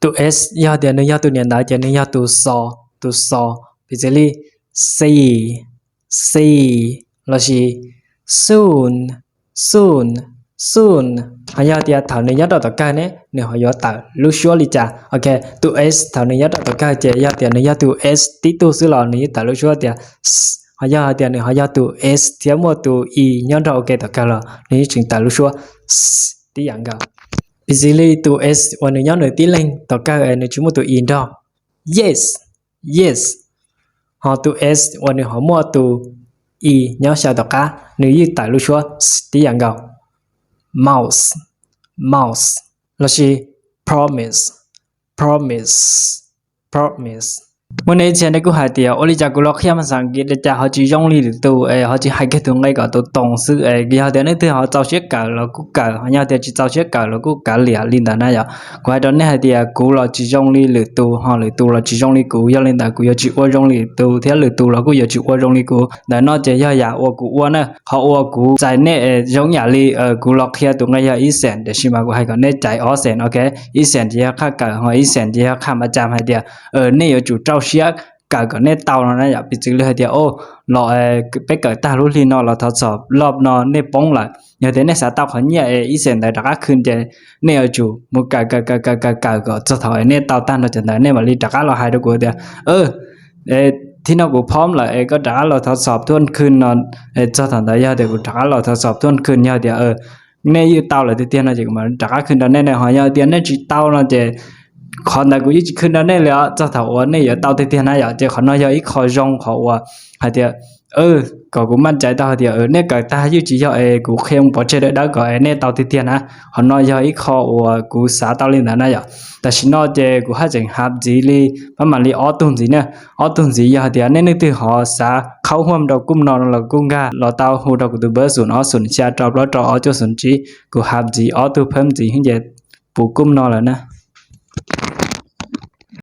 Tus s yog tias nws yog tus niam ntawv ces nws yog tus xo, tus xo. Piv txwv li see, see, lossis soon, soon, soon. Ho yog tias thaum nws nyob rau tom kawg ne nws ho yuav tawm lub suab li cas? Ok, tus s thaum nws nyob rau tom kawg ces yog tias nws yog tus s tib tug xwb los nws yeej tawm lub suab tias s. Ho yog hais tias nws ho yog tus s thiab muaj tus i nyob nrog ua ke tom kawg los nws yeej tseem tawm lub suab s tib yam nkaus. Piv txwv li tus s uas nws nyob nws tib leeg tom kawg es nws tsis muaj tus i nrog, yes, yes. Ho tus s uas nws ho muaj tus i nyob xyaw tom qab nws yeej tawm lub suab s tib yam nkaus. Mouse, mouse, lossis promise, promise, promise. Muaj nej ib txhia nej kuj hais tias ua li cas kuv los qhia mas xas nkis li cas ho tsis zoo li lwm tus es ho tsis hais kiag tus nqe kom tus toos xwb es yog tias nej twg ho txaus siab kawm los kuj kawm, ho yog tias tsis txaus siab kawm los kuj kav liam li ntawd na yom. Kuv hais rau nej hais tias kuv los tsis zoo li lwm tus, ho lwm tus los tsis zoo li kuv, yog li ntawd kuv yuav tsis ua zoo li lwm tus thiab lwm tus los kuj yuav tsis ua zoo li kuv. Ntawm no ces yog yam uas kuv ua na, qhov uas kuv txais nej zoo yam li kuv los qhia tus nqe yog ib xees, tiam sis mas kuv hais kom nej caiv ob xees, ok. Ib xees ces yog qhaj kawm, ho ib xees ces yog qhaj mas cas hais tias nej yuav tsum rau siab kawm kom nej tau no na yom. Piv txwv li hais tias o, los peb kawm tag lub hli no los thov txhom loj no nej poob lawm, yog tias nej xav tau qhov nyiaj es ib xees ntawd rov qab khwv ces nej yuav tsum mus kawm kawm kawm kawm kawm kawm kom txog thaum nej tau tag nrho cov ntawd nej mam li rov qab los hais rau kuv tias thib no kuv phob lawm es koj rov qab los thov txhom thuaj khwv no. Txog thaum ntawd yog tias kuv rov qab los thov txhom thuaj khwv, yog tias nej yeej tau lawm tiag tiag no ces kuv mam rov qab khwv rau nej na. Ho yog tias nej tsis tau no ces qhov ntawd kuv yeej tsis khwv rau nej li os, txog thaum uas nej yuav tau tiag tiag na yom. Ces qhov no yog ib qho zoo, qhov uas hais tias kom kuv maj caiv tau hais tias nej kawm tag yeej tsis yog es kuv qhia mus pov tseg dawb dawb kom es nej tau tiag tiag na. Qhov no yog ib qho uas kuv xav tau li ntawd na yom. Tam sim no ces kuv haj tseem hab ntxiv li, pab mam li ob tug ntxiv na. Ob tug ntxiv yog hais tias nej leej twg ho xav qhaub huaj rau kuj no los kuj nkag los tau hu rau kuv tus npawb xoom ob xoom xya rau plaub rau ob cuaj xoom tsib, kuv hab ntxiv ob tug phab ntxiv ces puv kuj no lawm na.